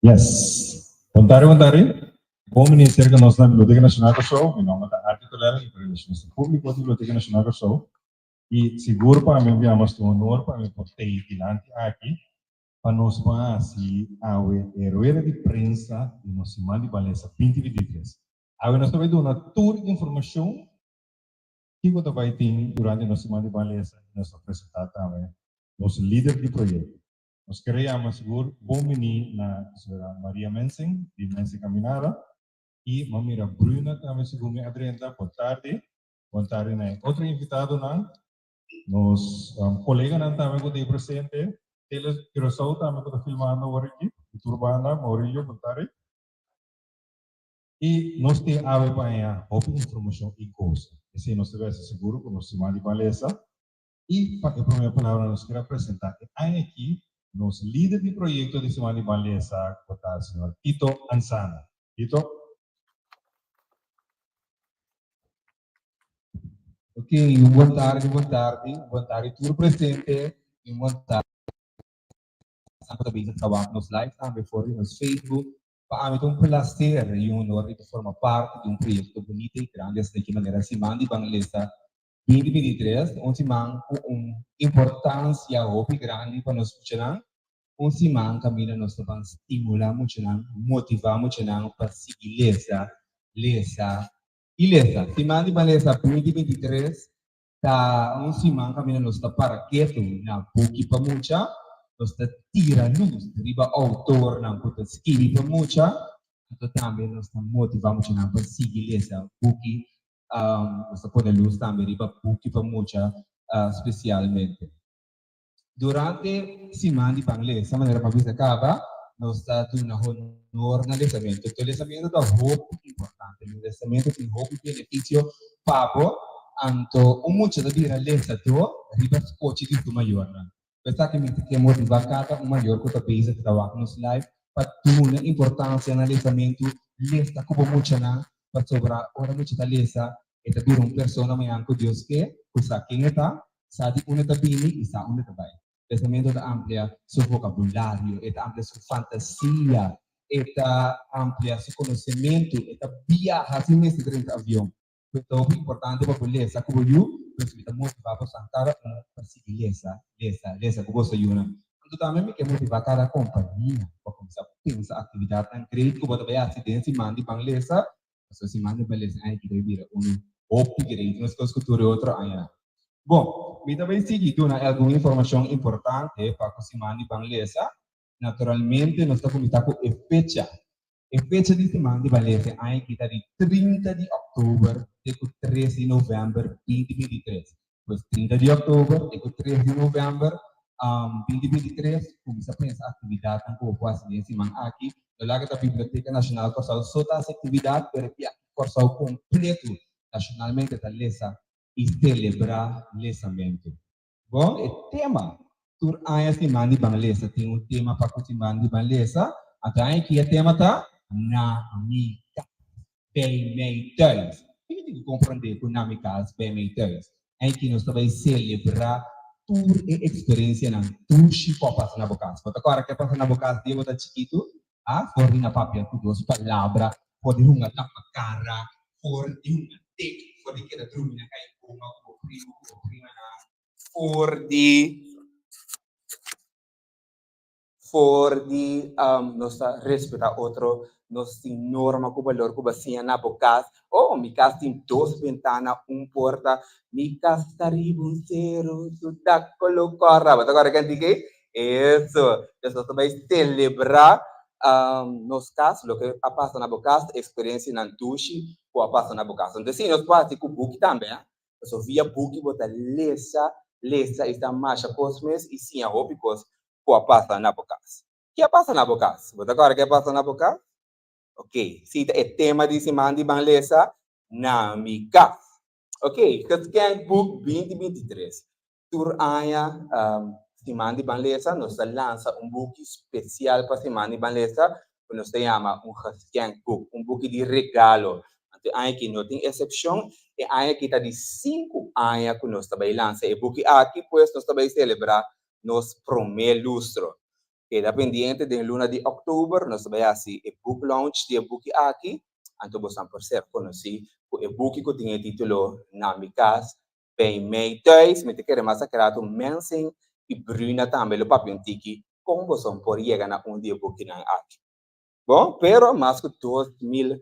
Yes. Bon tardi, bon tardi. Bon bini serka nos na Biblioteka Nashonal Kòrsou. Mi nòmber ta Arthur Toledo, mi ta relashonista públiko di Biblioteka Nashonal Kòrsou. I sigur pa mi un bia mas ta un honor pa mi por tei dilanti aki pa nos por hasi awe e rueda di prensa di nos Siman di Balesa 2023. Awe nos ta bai duna tur informashon kiko ta bai tin durante nos Siman di Balesa i nos ta presentá tambe nos lider di proyekto. Nos kere yama sigur bon bini na señora Maria Mensing di Mensing Caminada i m'a mira Bruna tambe segun mi a drenta. Bon tardi. Bon tardi na e otro invitadonan, nos koleganan tambe ku ta ei presente, Tele Curaçao tambe ku ta filmando awor aki, di tur banda, Maurilio, bon tardi. I nos tin awe pa haña hopi informashon i gosa. Esei nos ta bèsa sigur ku nos siman di ban lesa. I pa e promé palabra nos kier a presentá e aña aki nos lider di proyekto di siman di ban lesa ku ta señor Tito Ansana. Tito. Ok, un bon tardi, un bon tardi, un bon tardi tur presente y un bon tardi ku ta bisa ta wak nos live tambe for di nos Facebook. Pa ami ta un placer y un honor di ta forma parti di un proyecto bunita y grandi asina ki manera Siman di Ban Lesa 2023, un siman ku un importancia hopi grandi pa nos muchanan, un siman kaminda nos ta ban stimula muchanan, motiva muchanan pa sigui lesa, lesa y lesa. Siman di Ban Lesa 2023 ta un siman kaminda nos ta para ketu na buki pa mucha, nos ta tira lus riba outornan ku ta skibi pa mucha, anto tambe nos ta motiva muchanan pa sigui lesa buki. Nos ta pone lus tambe riba buki pa mucha spesialmente. Durante siman di Ban Lesa, manera mi a bisa kaba, nos ta duna honor na lesamentu. Enton lesamentu ta hopi importante. Lesamentu tin hopi benefisio pa bo. Anto un mucha ta bira lesadó riba skochi di su mayornan. Esaki mi ta ke motivá kada un mayor ku ta bezig ta wak nos live pa duna importansia na lesamentu, lesa ku bo muchanan, pasobra ora mucha ta lesa e ta bira un persona mañan ku Dios ke, ku sa ken e ta, sa di unda e ta bini i sa unda e ta bai. Lesamentu ta amplia su vokabulario, e ta amplia su fantasia, e ta amplia su konosementu, e ta biaha sin mester drenta avion. Pues ta hopi importante pa bo lesa ku bo yu, pues mi ta motivá boso kada un pa sigui lesa, lesa, lesa ku boso yunan. Anto tambe mi ke motivá kada kompania pa kuminsá pensa aktividatnan great ku bo ta bai hasi den siman di ban lesa, pasobra siman di ban lesa aña aki ta bai bira unu hopi great, meskos ku tur e otro añanan. Bon, mi ta bai sigui duna algun informashon importante pa ku siman di ban lesa. Naturalmente nos ta kuminsá ku e fecha. E fecha di siman di Balese aña aki ta di 30 di òktober te ku 3 di novèmber 2023. Pues 30 di òktober te ku 3 di novèmber 2023 kuminsá pensa aktividatnan ku bo por hasi den e siman aki. No laga ta Biblioteka Nashonal Kòrsou so ta hasi aktividat, pero e biaha Kòrsou kompletu nashonalmente ta lesa i selebrá lesamentu. Bon, e tema. Tur aña Siman di Ban Lesa tin un tema pa ku Siman di Ban Lesa. Anto aña aki e tema ta Na mi kas, bij mij thuis. Ki mi tin ku komprondé ku na mi kas, bij mij thuis? Aña aki nos ta bai selebrá tur e eksperensianan dushi ku a pasa na bo kas. Bo ta kòrda ke a pasa na bo kas dia bo ta chikitu? A For di na papia ku dos palabra, for di hunga tapa kara, for di hunga tek, for di keda drumi na kai goma ku bo primo ku bo primanan, for di for di nos ta respetá otro, nos tin norma ku balor ku bo a siña na bo kas. Oh, mi kas tin dos bentana, un porta, mi kas ta riba un seru, su dak kolo kòrda. Bo ta kòrda e kantika ei? Eso, nos ta bai selebrá nos kas, loke a pasa na bo kas, eksperensianan dushi ku a pasa na bo kas. Entonces si nos por hasi ku buki tambe, pasobra via buki bo ta lesa, lesa i sa masha kos mes i siña hopi kos ku a pasa na bo kas. Ke a pasa na bo kas? Bo ta kòrda ke a pasa na bo kas? Ok, si ta e tema di siman di Ban Lesa na mi kas. Ok, Geschenkboek 2023. Tur aña Siman di Ban Lesa nos ta lansa un buki spesial pa Siman di Ban Lesa ku nos ta yama un geschenkboek, un buki di regalo. Anto e aña aki no tin esepshon, e aña aki ta di sinku aña ku nos ta bai lansa e buki aki, pues nos ta bai selebrá nos promé lustro. Keda pendiente den luna di òktober nos ta bai hasi e book launch di e buki aki, anto bosan por ser konosí ku e buki ku tin e título Na mi kas, bij mij thuis. Mi ta kere mas akratu Mensing i Bruna tambe lo papia un tiki kon bosan por yega na un di e bukinan aki. Bon, pero mas ku 2000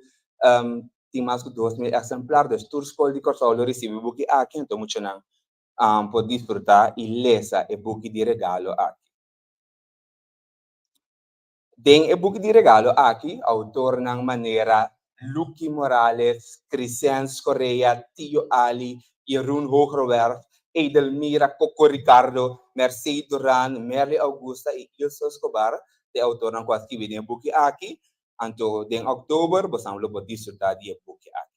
tin mas ku 2000 eksemplar, dus tur skol di Kòrsou lo risibí e buki aki, anto muchanan por disfrutá i lesa e buki di regalo aki. Den e buki di regalo aki, outornan manera Lucky Morales, Crisens Correa, Tio Ali, Jeroen Hoogerwerf, Edelmira Coco Ricardo, Mercé Duran, Merly Augusta i Ilso Escobar ta e outornan ku a skibi den e buki aki. Anto den òktober bosan lo por disfrutá di e buki aki.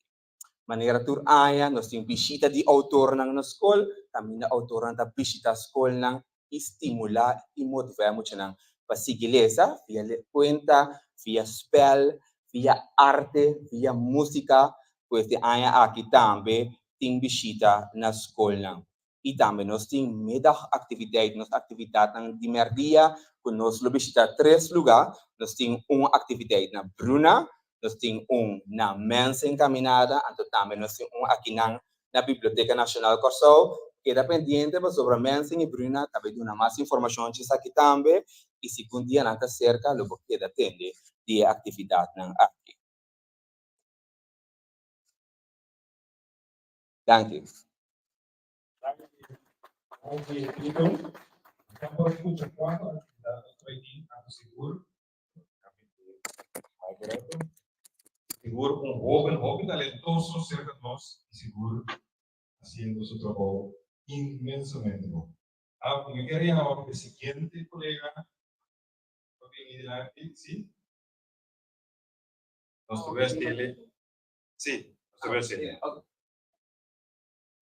Manera tur aña nos tin bishita di outornan na skol, kaminda outornan ta bishita skolnan i stimulá i motivá e muchanan pa sigui lesa via kuenta, via spèl, via arte, via músika. Pues e aña aki tambe tin bishita na skolnan. I tambe nos tin middagactiviteit, nos actividadnan di merdia, cu nos lo bishita tres luga. Nos tin un activideit na Bruna, nos tin un na Mens Encaminada, anto tambe nos tin un akinan na Biblioteca Nacional Corsou. Keda pendiente pasobra Mensen y Bruna ta bay duna mas informacion esaki tambe y segun dianan ta cerca lo bo keda tende di e actividadnan aki. Danki. Sigur un hoben hopi talentoso cerca nos y sigur haciendo su trabou inmensamente bon. Ah, mi kier yama e siguiente colega pa bini dilanti, si? Nos ta westele. Si, nos ta westele.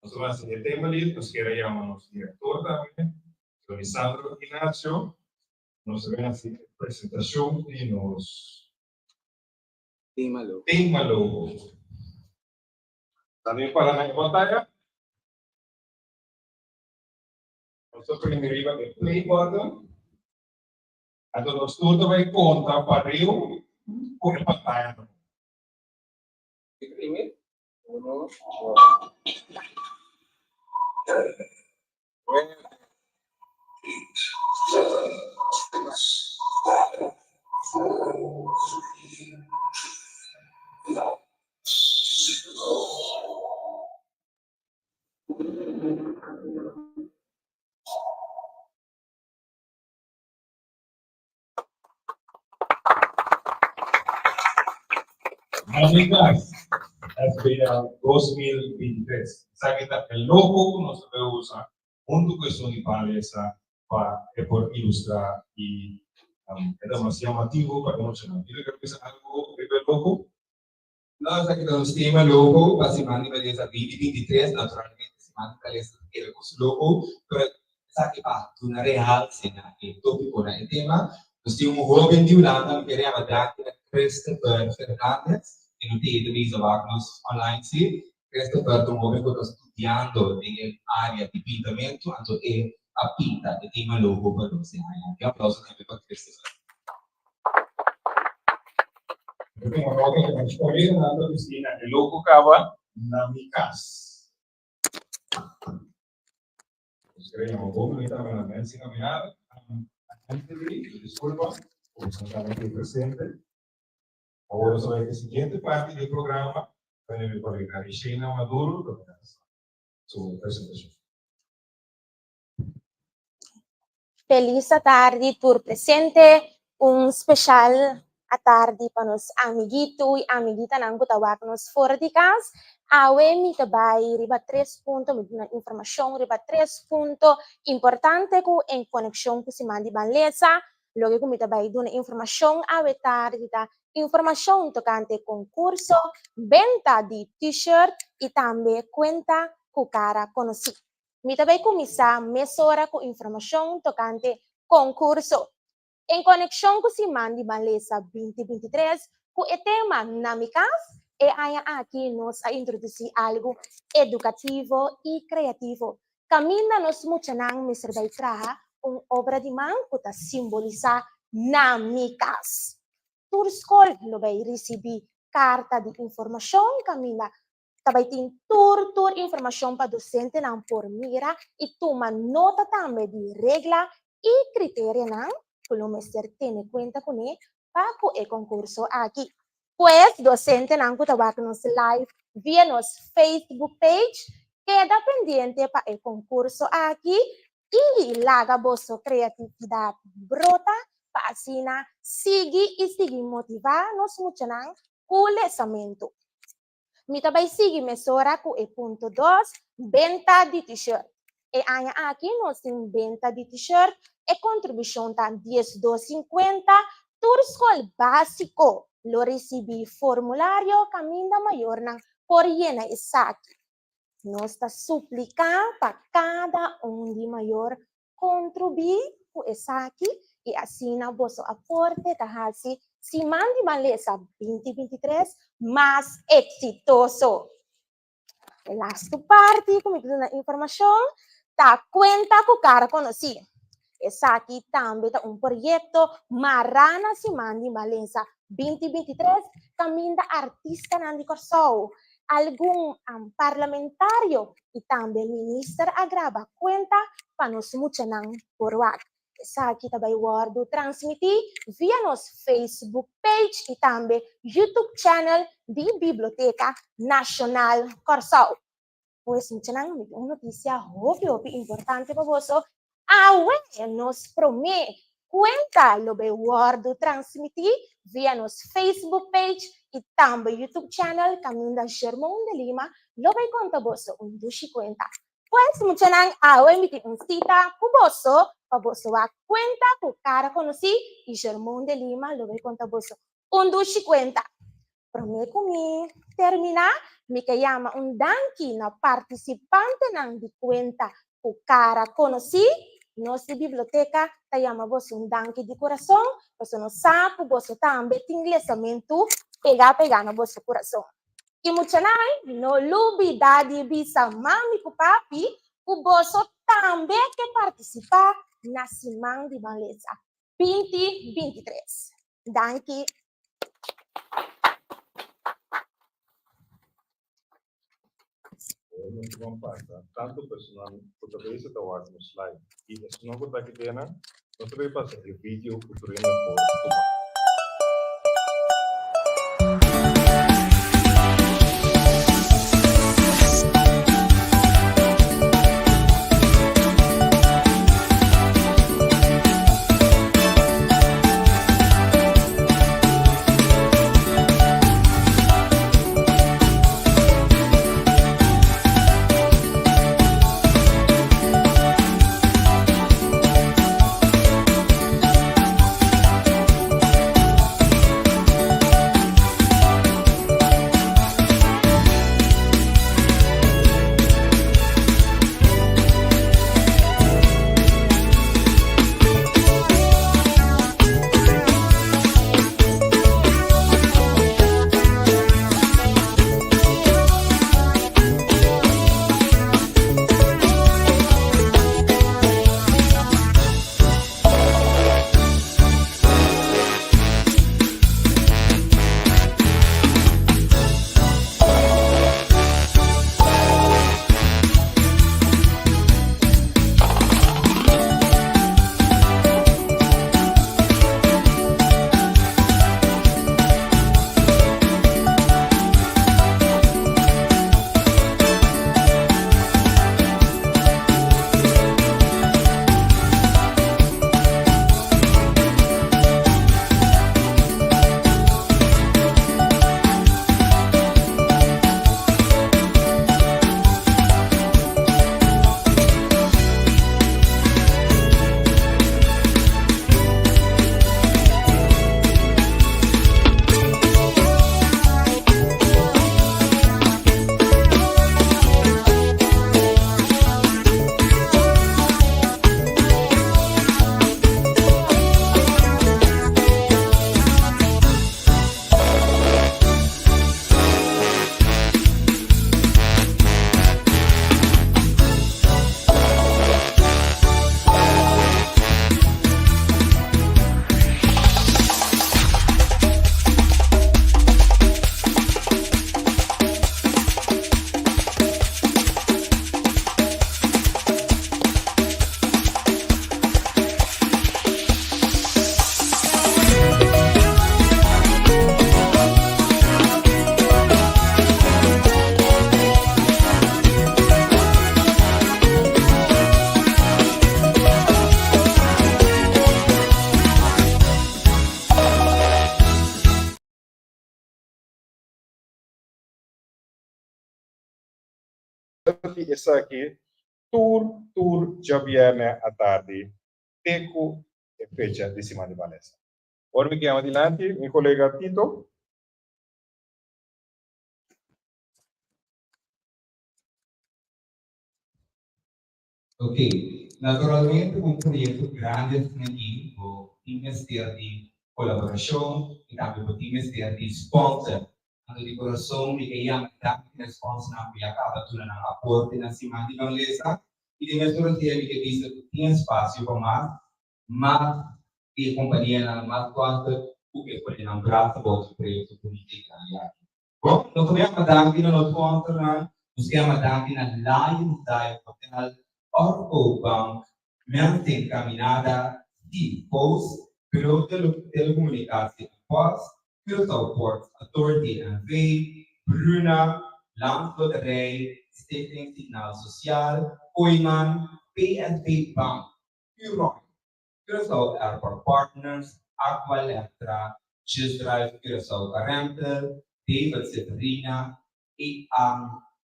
Nos ta hasi e tema li, nos kier a yama nos direktor tambe, señor Lisandro Ignacio. Nos ta bin hasi e presentashon di nos Tema logo. Tema logo. Ta bin para na e pantaya. Nos ta prende riba e play button. Anto nos tur ta bai konta pariu ku e pantaya ta. Primi. Uno, dos. Amigas, SBL 2023. Esaki ta e logo ku nos ta bay usa huntu ku esun di Palesa pa e por ilustra i e ta mas yamativo pa e muchanan. Kiko ke bisa algu riba e logo? No, esaki ta nos tema logo pa Siman di Malesa 2023. Naturalmente Siman di Malesa ta keda ku su logo, pero esaki pa duna realse na e topiko, na e tema. Nos tin un hoben di Hulanda, mi ker yama danki na Christopher Fernandez, e no tin e ta bisa wak nos online si. Christopher ta un hoben ku ta studiando den e area di pintamentu, anto e a pinta e tema logo pa nos e aña. Un aplauso tambe pa Christopher. Mi tin un nota ku nos koleganan ta bisti na e logo kaba na mi kas. Nos kere yama bo manera tambe na Nancy Caminada. Antes di, disculpa, ku nos no tabata aki presente. Awor nos ta bai ku e siguiente parti di e programa, kaminda mi kolega Rishena Maduro ta bai hasi su presentashon. Feliz atardi tur presente, un special atardi pa nos amiguito y amiguitanan cu ta wak nos for di cas. Awe mi ta bay riba tres punto, mi duna informacion riba tres punto importante cu en conexion cu Siman di Ban Lesa. Loke cu mi ta bay duna informacion awe tardi ta informacion tocante concurso, benta di t-shirt y tambe cuenta cu cara conoci. Mi ta bai kuminsá mesora ku informashon tokante konkurso. En konekshon ku Siman di Malesa 2023 ku e tema Na mi kas, e aña aki nos a introdusí algu edukativo i kreativo, kaminda nos muchanan mester bai traha un obra di man ku ta simbolisá. na mi kas. Tur skol lo bai risibí karta di informashon kaminda ta bai tin tur tur informashon pa dosentenan por mira i tuma nota tambe di regla i kriterianan ku lo mester tene kuenta kuné pa ku e konkurso aki. Pues dosentenan ku ta wak nos live via nos Facebook page keda pendiente pa e konkurso aki i laga boso kreatividat brota pa asina sigui i sigui motivá nos muchanan ku lesamentu. Mi ta bai sigui mesora ku e punto dos, benta di t-shirt. E aña aki nos tin benta di t-shirt, e kontribushon ta 12 50, tur skol básiko lo risibí formulario kaminda mayornan por yena esaki. Nos ta supliká pa kada un di mayor kontribuí ku esaki i asina boso aporte ta hasi Siman di Ban Lesa 2023 mas eksitoso. E lastu parti ku mi ta duna informashon ta Kuenta ku Kara Konosí. Esaki tambe ta un proyekto mará na Siman di Ban Lesa 2023 kaminda artistanan di Kòrsou, algun parlamentario i tambe minister a graba kuenta pa nos muchanan por wak. Esaki ta bai wòrdu transmití via nos Facebook page i tambe YouTube channel di Biblioteka Nashonal Kòrsou. Pues muchanan, mi tin un notisia hopi hopi importante pa boso. Awe nos promé kuenta lo bai wòrdu transmití via nos Facebook page i tambe YouTube channel kaminda Shermon de Lima lo bai konta boso un dushi kuenta. Pues muchanan, awe mi tin un sita ku boso pa boso wak Kuenta ku Kara Konosí i Shermon de Lima lo bai konta boso un dushi kuenta. Promé ku mi terminá, mi ke yama un danki na partisipantenan di Kuenta ku Kara Konosí. Nos di biblioteka ta yama boso un danki di kurason, pasobra nos sa ku boso tambe tin lesamentu pegá pegá na boso kurason. I muchanan, no lubidá di bisa mami ku papi ku boso tambe ke partisipá na Siman di Ban Lesa 2023. Danki. Ora nos ban pasa, tantu personan ku ta beza ta wak nos live i esunnan ku ta aki dena, nos ta bay pasa e video ku tur hende por tuma. ta esaki tur tur djabièrnè atardi te ku e fecha di Siman di Ban Lesa. Ora mi yama dilanti mi kolega Tito. Ok, naturalmente un proyecto grandi asina aki bo tin mester di colaboracion y tambe bo tin mester di sponsor. Anto di corazon mi ke yama danki na e sponsornan cu ya caba duna nan aporte na Siman di Ban Lesa y di mes Dorothea mi ke bisa cu tin espacio pa mas, mas di e companianan, mas sponsor cu ke pone nan brasa bou di proyecto bunita y grandi aki. Bon, nos ta yama danki na nos sponsornan, nos ta yama danki na Lions Dive Hotel, Orco Bank, Mensen Caminada, Steve Post, Bureau Telecomunicatie en Post, Curaçao Ports Authority NV, Bruna, Landsloterij, Stichting Signaal Sociaal, Kooyman, PSB Bank, Curoil, Curaçao Airport Partners, Aqualectra, Just Drive Curaçao Carrental, David Severina,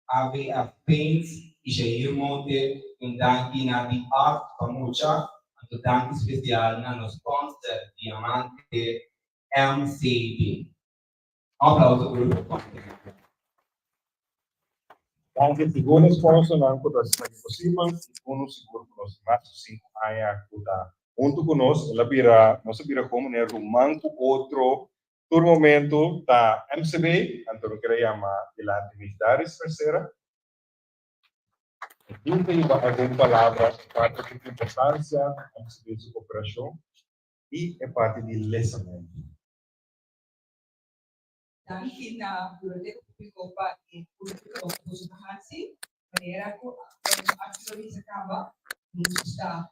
AVF Paints y Jair Monte, un danki na The Art pa Mucha, anto danki special na nos sponsor Diamante MCB. Un aplauso pa grupo sponsor. Danki sigur na sponsornan ku ta hasi esaki posibel i unu sigur ku nos mas ku sinku aña ku ta huntu ku nos. El a bira, nos a bira komo manera ruman ku otro tur momento ta MCB, anto mi kere yama dilanti Migdaris Mercera. E tin ta hiba algun palabra e parti di importansia MCB su koperashon i e parti di lesamentu. Danki na Biblioteka Públiko pa e públiko ku boso ta hasi. Manera ku Arturo bisa kaba, nos ta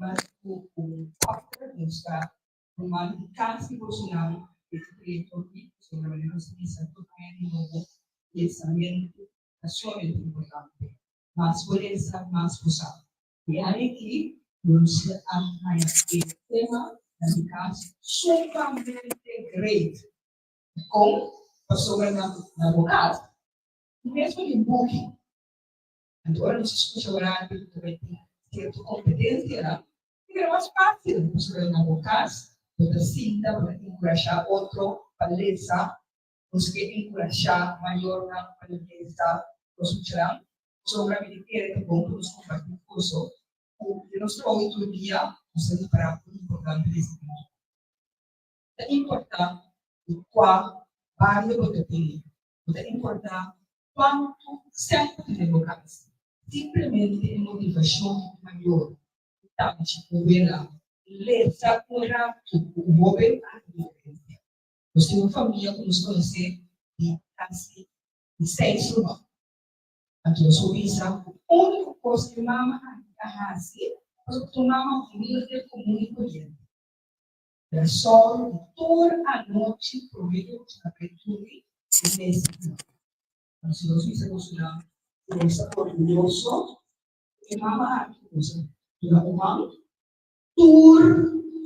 mas ku un partner, nos ta ruman di kas di bosonan den e proyekto aki. Pasobra manera nos ta bisa tur aña di nobo, lesamentu ta sumamente importante. Mas bo lesa, mas bo sa. E aña aki nos a haña e tema na mi kas sumamente great. Dikon? Pasobra na na bo kas tin mesmo di buki. Anto ora nos a skucha orante ku ta bai tin sierto kompetensianan, ta bira mas fásil pasobra na bo kas bo ta sinta, bo ta enkurashá otro pa lesa. Nos ke enkurashá mayornan pa lesa nos muchanan. Pasobra mi ta kere ta bon pa nos kompartí ku boso ku den nos trabou di tur dia nos ta ripará kon importante lesamentu ta. Ta importá di kua bario bo ta bini, no ta importá kuantu sèn bo tin den bo kas. Simplemente e motivashon di mayor ku tanchi ku wela lesa un ratu ku un hóben ta hasi diferensia. Nos tin un famia ku nos konosé di kasi di seis ruman. Anto nos por bisa ku úniko kos ku e mama aki a hasi pasobra ta un mama humilde, komun i koriente. El a sòru di tur anochi promé ku nos a bai durmi e mesa nan. Anto si nos bisa bosonan ku nos ta orguyoso ku e mama aki ku nos a duna un man, tur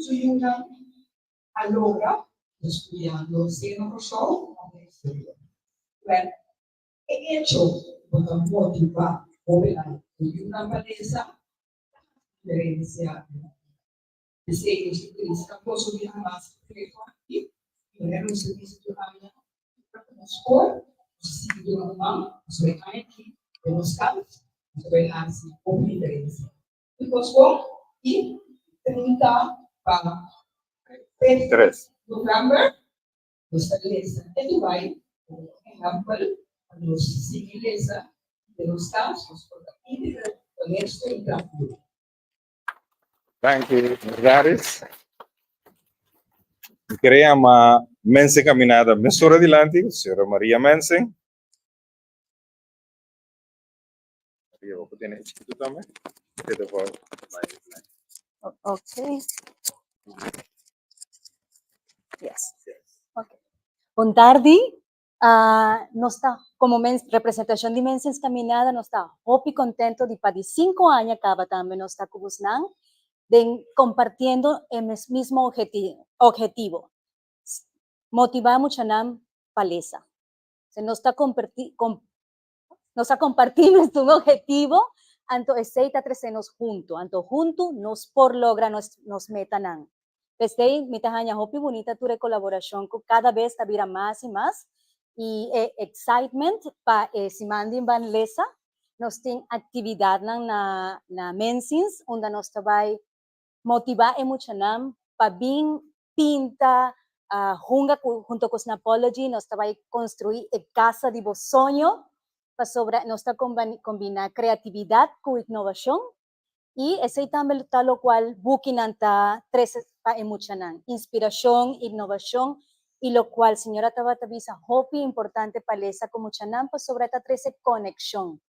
su yunan a logra ta studiando sea na Kòrsou òf na eksterior. Wèl, E echo ku bo ta motivá hóbennan ku yunan pa lesa ta hasi diferensia den nan bida. P'esei nos ta prediká boso bira mas proyekto aki i manera nos ta bisa tur aña, ora ku nos por, nos ta sigui duna un man, pasobra e aña aki den nos kas nos ta bai hasi hopi diferensia. Tur kos bon i 30 pa Tres. novèmber Nos ta lesa te Dubai como un ehempel pa nos sigui lesa den nos cas, nos por ta íntegro, honesto y traha duro. Danki, Miss. Mi kere yama Mensen Caminada mesora dilanti, señora Maria Mensen. Maria, bo por tene e chikitu tambe? Te ta por bai. Okay. Yes. Okay. Bon tardi. Nos ta, como mens, representacion di Mensens Caminada, nos ta hopi contento di pa di 5 aña caba tambe nos ta cu bosnan den compartiendo e mes, mismo objetivo. Motiva muchanan pa lesa. Se nos ta comparti, com, Nos a kompartí un ophetivo, anto esei ta trese nos huntu. Anto huntu nos por logra nos metanan. P'esei mi ta haña hopi bunita tur e kolaborashon ku kada bes ta bira mas i mas i e excitement pa e siman di Ban Lesa. Nos tin aktividatnan na Mensings unda nos ta bai motivá e muchanan pa bin pinta, hunga ku hunto ku Snapology nos ta bai konstruí e kasa di bo soño pasobra nos ta kombiná kreatividat ku innovashon i esei tambe ta lokual bukinan ta trese pa e muchanan, inspirashon, innovashon i lokual señora tabata bisa hopi importante pa lesa ku muchanan pasobra e ta trese konekshon.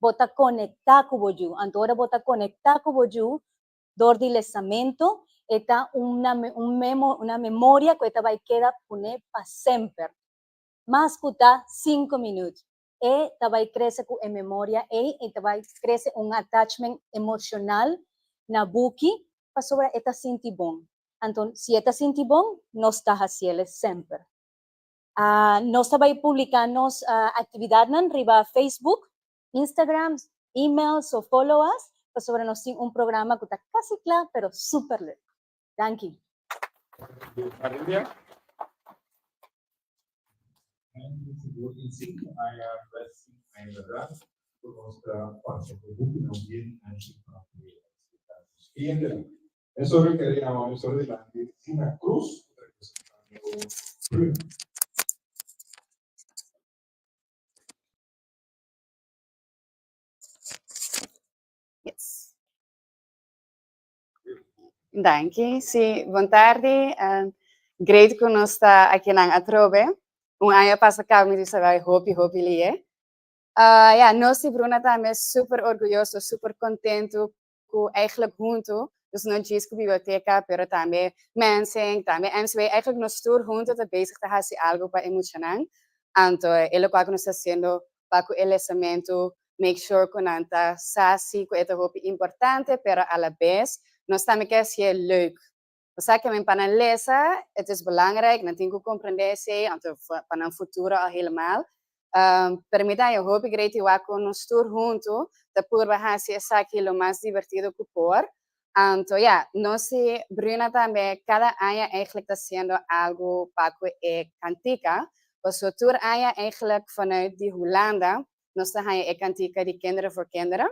Bo ta konektá ku bo yu, anto ora bo ta konektá ku bo yu dor di lesamentu e ta un una memoria ku e ta bai keda pone pa semper. Mas ku ta 5 minüt e ta bai krese ku e memoria ei i ta bai krese un attachment emoshonal na buki pasobra e ta sinti bon. Anto si e ta sinti bon, nos ta hasié semper. Nos ta bai publiká nos aktividatnan riba Facebook, Instagram, email, so follow us pasobra nos tin un programa ku ta kasi kla, pero super leuk. Danki. Maria. 5 aña, 5 aña atrás, nos ta pasa ku buki no bien antes pa cliente. Eso requería vamos adelante Sina Cruz, representando Bruno. Yes. Danki. Si, bon tardi. Great ku nos ta akinan atrobe. Un aña pasa kaba mi di bai hopi hopi lihe. Ja, nos i Bruna tambe super orguyoso, super kontentu ku eigenlijk huntu, dus no djis ku biblioteka, pero tambe Mensing, tambe MCW, eigenlijk nos tur huntu ta bezig ta hasi algo pa e muchanan. Anto, e lokual ku nos ta hasiendo pa ku e lesamentu, make sure ku nan ta sa si ku e ta hopi importante, pero a la bes nos tambe ke hasié leuk. Osea ku men pa nan lesa, het is belangrijk, nan tin ku komprendé esei, anto pa nan futuro al helemaal. Pero mi ta haña hopi great igual ku nos tur huntu ta purba hasi esaki lo mas divertido ku por. Anto ja, nos i Bruna tambe kada aña eigenlijk ta hasiendo algo pa ku e kantika. Paso tur aña eigenlijk vanuit di Hulanda nos ta haña e kantika di Kinderen voor Kinderen.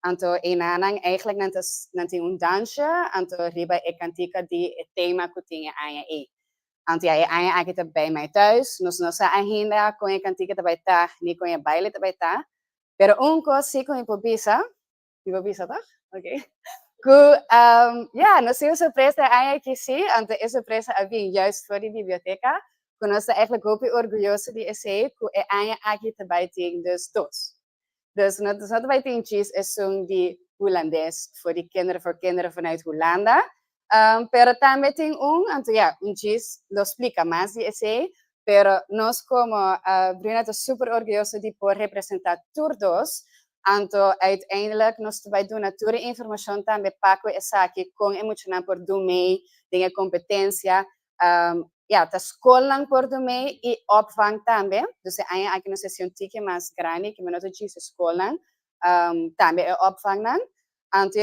Anto einanan eigenlijk nan tin un dansje, anto riba e kantika di e tema ku tin e aña ei. Anto ja, e aña aki ta Bij Mij Thuis. Nos no sa ainda kon e kantika ta bai ta, ni kon e baile ta bai ta. Pero un kos sí ku mi por bisa, mi por bisa toch? Oké. Ku ja, nos tin un sorpresa e aña aki sí, anto e sorpresa a bin juist for di biblioteka, ku nos ta eigenlijk hopi orguyoso di esei, ku e aña aki ta bai tin dus dos. Dus no ta bai tin djis esun di hulandes for di Kinderen voor Kinderen vanuit Hulanda, pero tambe tin un, anto ja, un djis lo splika mas di esei, pero nos komo Bruna ta super orguyoso di por representá tur dos, anto uiteindelijk nos ta bai duna tur e informashon tambe pa ku esaki kon e muchanan por dun mee den e kompetensia. Ja, ta skolnan por dun mee i opvang tambe. Dus e aña aki nos hasi un tiki mas grandi, ku no ta djis e skolnan, tambe e opvangnan. Anto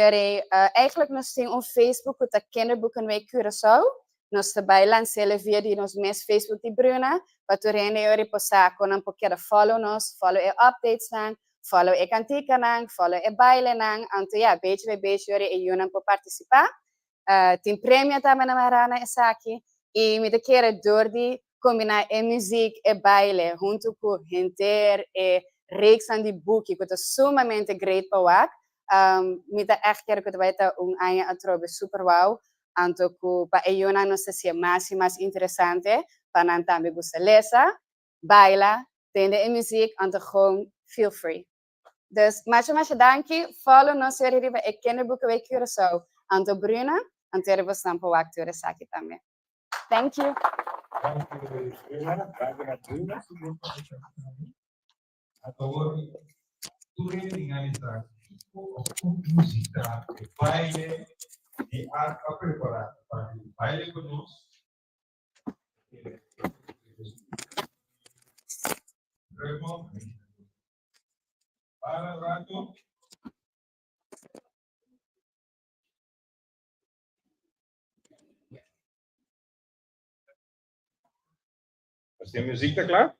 eigenlijk nos tin un Facebook ku ta Kinderboekenweek Curaçao. Nos ta bai lans'é via di nos mes Facebook di Bruna, pa tur hende yori por sa kon nan por keda follow nos, follow e updates nan, follow e kantikanan, follow e bailenan. Anto ja, beetje bij beetje yori e yunan por partisipá. Tin premio tambe na mará na esaki. I mi ta kere dor di kombiná e muziek, e baile, huntu ku henter e reeksnan di buki, ku ta sumamente great pa wak. Mi ta echt kere ku ta bai ta un aña atrobe super wow. Anto ku pa e yunan nos ta hasié mas i mas interesante, pa nan tambe gusta lesa, baila, tende e muziek, anto gewoon feel free. Dus masha masha danki, follow nos yori riba e Kinderboekenweek Curaçao. Anto Bruna, anto yori bosnan por wak tur esaki tambe. Thank you. Danki, Bruna. Danki na Bruna. Awor, tur hende analisá kiko òf kon músika, e baile di arte a prepará pa baile ku nos. Raymond. Para un rato. Así muziek ta klaar?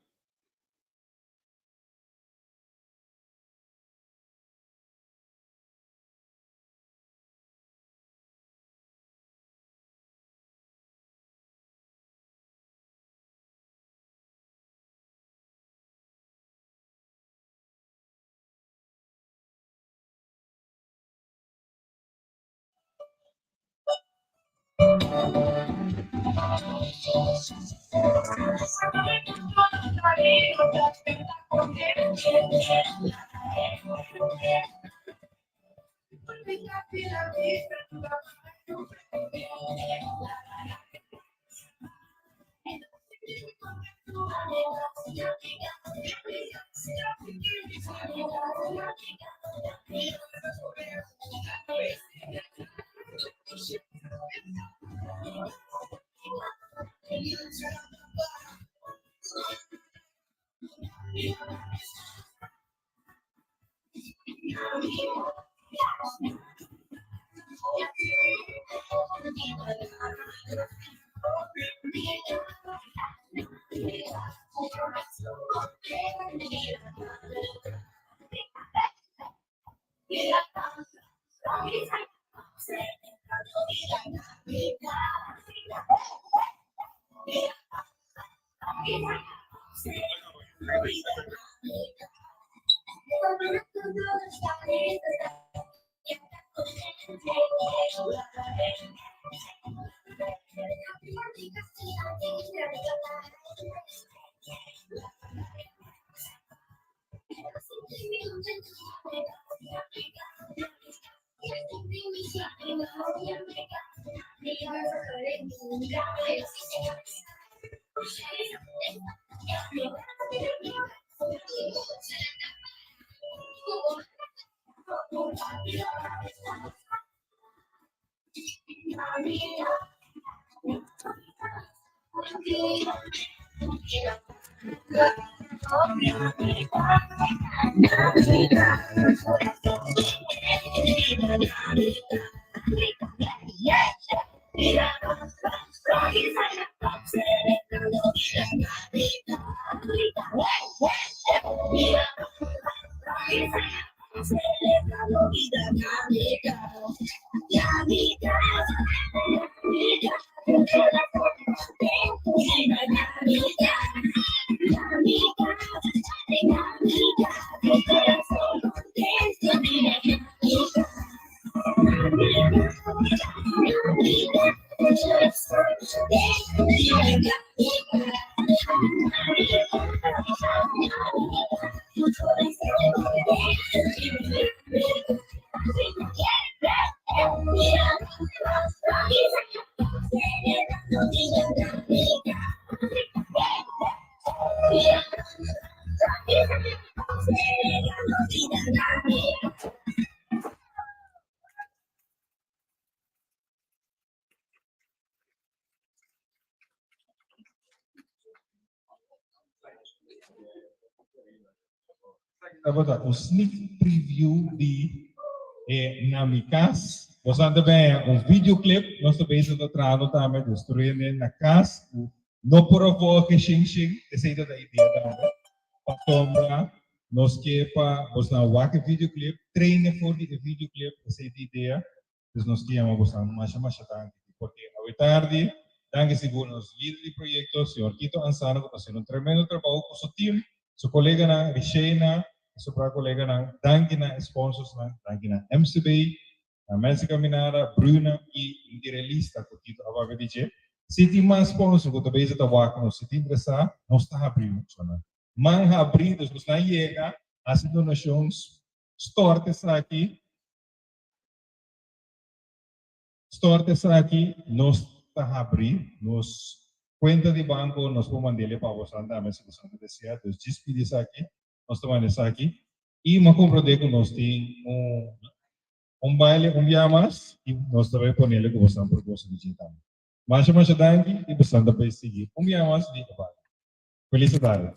Tabata un sneak preview di e Na Mi Cas. Nos a tambe un videoclip, nos ta bezig ta trahando tambe, dus tur hende na cas cu no por a volg e shin shin, esey ta ta idea tambe. Pasobra nos ke pa bosnan wak e videoclip, traine for di e videoclip, esey ta idea. Dus nos ke yama bosnan masha masha danki porque awe tardi, danki sigur nos lider di proyecto, señor Tito Ansano cu ta haciendo un tremendo trabou cu su team, su coleganan, Rishena y su pra coleganan, danki na e sponsorsnan, danki na MCB, na Mense Caminada, Bruna y un tira e lista cu Tito a papia di dje. Si tin mas sponsor cu ta bezig ta wak nos, si tin interesa, nos ta habri muchanan. Man habri, dus nos nan yega, haci donacion, stort esaki. Stort esaki, nos ta habri nos cuenta di banco, nos por mandele pa bosan tambe si bosan ta desea. Dus djis pidi esaki, nos ta manda esaki. Y mi a comprende cu nos tin un un baile un bia mas y nos ta bay ponele cu bosan por gosa di dje tambe. Masha masha danki y bosan ta bay sigui un bia mas di e baile. Feliz tarde.